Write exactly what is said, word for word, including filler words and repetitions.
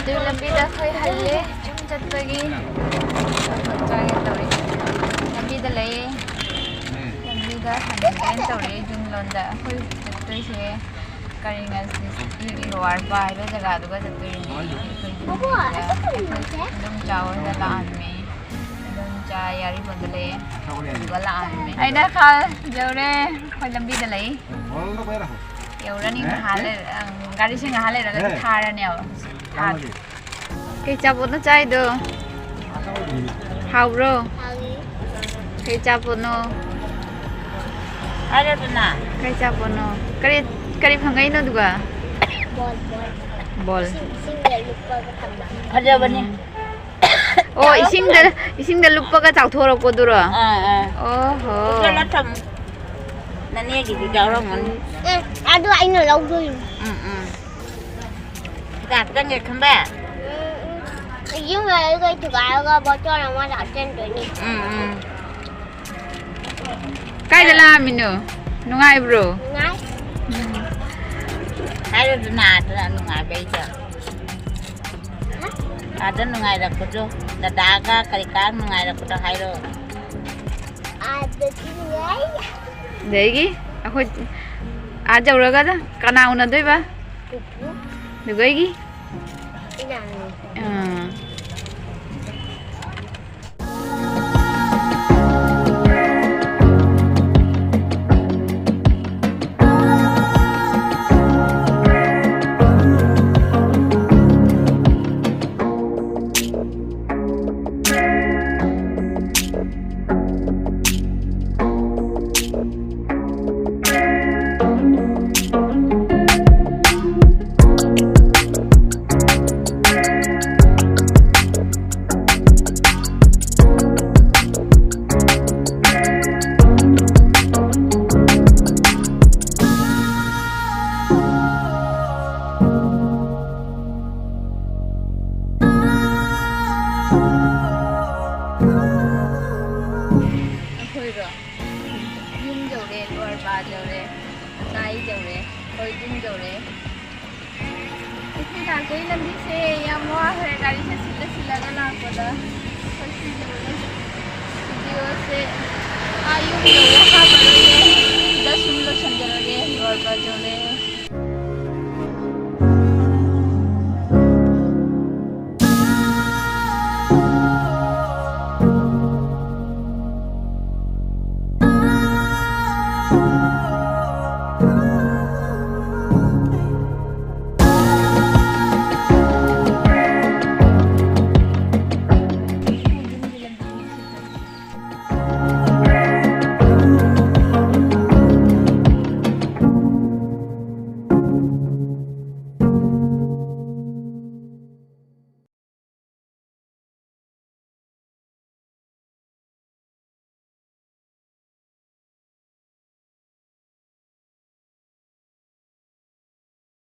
ꯑꯗꯨ ꯂꯝꯕꯤꯗ ꯑꯩꯈꯣꯏ ꯍꯜꯂꯦ, ꯌꯨꯝ ꯆꯠꯄꯒꯤ꯫ ꯆꯥꯛ ꯆꯥꯒꯦ ꯇꯧꯔꯤ꯫ ꯂꯝꯕꯤꯗ ꯂꯩꯌꯦ꯫ ꯂꯝꯕꯤꯗ ꯍꯟꯒꯦꯅ ꯇꯧꯔꯤ꯫ ꯌꯨꯝ ꯂꯣꯝꯗ ꯑꯩꯈꯣꯏ ꯆꯠꯇꯣꯏꯁꯦ ꯀꯔꯤꯡ ꯑꯁꯤꯒꯤ ꯂꯣꯋꯔ ꯄꯥꯏꯕ ꯖꯒꯥꯗꯨꯒ ꯆꯠꯇꯣꯏꯅꯦ꯫ ꯑꯩꯈꯣꯏ ꯌꯨꯝꯗ ꯑꯗꯨꯝ ꯆꯥꯎꯅ ꯂꯥꯛꯑꯝꯃꯦ꯫ ꯑꯗꯨꯝ ꯆꯥ ꯌꯥꯔꯤꯄꯣꯛꯇ ꯂꯩꯌꯦ꯫ ꯑꯗꯨꯒ ꯂꯥꯛꯑꯝꯃꯦ꯫ ꯑꯩꯅ ꯈꯜ ꯌꯧꯔꯦ꯫ ꯑꯩꯈꯣꯏ ꯂꯝꯕꯤꯗ ꯂꯩ꯫ ꯌꯧꯔꯅꯤ ꯉꯥꯏꯍꯥꯛ ꯂꯩꯔ-, ꯑꯪ, ꯒꯥꯔꯤꯁꯦ ꯉꯥꯏꯍꯥꯛ ꯂꯩꯔꯒ ꯊꯥꯔꯅꯦꯕ꯫ ꯊꯥꯔ-, ꯀꯩ ꯑꯆꯥꯄꯣꯠꯅꯣ ꯆꯥꯏꯗꯣ? ꯍꯥꯎꯕ꯭ꯔꯣ? ꯀꯩ ꯑꯆꯥꯄꯣꯠꯅꯣ? ꯍꯥꯏꯔꯣꯗꯅ꯫ ꯀꯩ ꯑꯆꯥꯄꯣꯠꯅꯣ? ꯀꯔꯤ, ꯀꯔꯤ ꯐꯪꯉꯛꯏꯅꯣ ꯑꯗꯨꯒ? ꯕꯣꯜ, ꯕꯣꯜ꯫ ꯕꯣꯜ꯫ ꯏꯁꯤꯡ, ꯏꯁꯤꯡꯗ ꯂꯨꯞꯄꯒ ꯊꯝꯕ꯫ ꯐꯖꯕꯅꯤ꯫ ꯎꯝ꯫ ꯑꯣ, ꯏꯁꯤꯡꯗ, ꯏꯁꯤꯡꯗ ꯂꯨꯞꯄꯒ ꯆꯥꯎꯊꯣꯔꯛꯄꯗꯨꯔꯣ? ꯑꯥ, ꯑꯥ꯫ ꯑꯣꯍꯣ꯫ ꯍꯨꯠꯆꯜꯂ ꯊꯝꯃꯨ꯫ ꯅꯅꯦꯒꯤꯗꯤ ꯌꯥꯎꯔꯝꯒꯅꯤ꯫ ꯎꯝ, ꯑꯗꯨ ꯑꯩꯅ ꯂꯧꯗꯣꯏꯅꯤ꯫ ꯎꯝ, ꯎꯝ꯫ ꯀꯌꯥ ꯆꯪꯒꯦ ꯈꯟꯕ? ꯎꯝ, ꯎꯝ꯫ ꯌꯨꯝ ꯌꯧꯔꯒ ꯊꯨꯒꯥꯏꯔꯒ ꯕꯣꯇꯜ ꯑꯃꯗ ꯍꯥꯞꯆꯤꯟꯗꯣꯏꯅꯤ꯫ ꯎꯝ, ꯎꯝ꯫ ꯀꯥꯏꯗ ꯂꯥꯛꯑꯝꯃꯤꯅꯣ? ꯅꯨꯡꯉꯥꯏꯕ꯭ꯔꯣ? ꯅꯨꯡꯉꯥꯏ꯫ ꯍꯥꯏꯔꯣꯗꯅ ꯑꯥꯗ ꯅꯨꯡꯉꯥꯏꯕꯩꯗꯣ꯫ ꯍꯥ? ꯑꯥꯗ ꯅꯨꯡꯉꯥꯏꯔꯛꯄꯗꯣ, ꯗꯗꯥꯒ ꯀꯔꯤ ꯀꯔꯥ ꯅꯨꯡꯉꯥꯏꯔꯛꯄꯗꯣ ꯍꯥꯏꯔꯣ꯫ ꯑꯥꯗꯗꯤ ꯅꯨꯡꯉꯥꯏ꯫ ꯑꯗꯒꯤ ꯑꯩꯈꯣꯏ ꯑꯥ ꯌꯧꯔꯒ ꯀꯅꯥ ꯎꯅꯗꯣꯏꯕ? ꯄꯨꯄꯨ꯫ ꯑꯗꯨꯒ ꯑꯩꯒꯤ? ꯏꯅꯥꯎ꯫ ꯑꯥ꯫ ꯑꯩꯈꯣꯏꯔꯣ? ꯌꯨꯝ ꯌꯧꯔꯦ, ꯂꯣꯋꯔ ꯕꯥꯔ ꯌꯧꯔꯦ, ꯂꯩꯀꯥꯏ ꯌꯧꯔꯦ, ꯑꯩꯈꯣꯏ ꯌꯨꯝ ꯌꯧꯔꯦ꯫ ꯅꯥꯀꯣꯏ ꯂꯝꯕꯤꯁꯦ ꯌꯥꯝ ꯋꯥꯈ꯭ꯔꯦ, ꯒꯥꯔꯤꯁꯦ ꯁꯤꯠꯂ ꯁꯤꯠꯂꯒ ꯂꯥꯛꯄꯗ꯫ ꯑꯩꯈꯣꯏ ꯁꯤꯡꯖꯨ ꯂꯩ-, ꯁꯤꯡꯖꯨꯁꯦ ꯑꯥ ꯌꯨꯝ ꯌꯧꯕ ꯍꯥꯞꯄꯔꯣꯏꯌꯦ꯫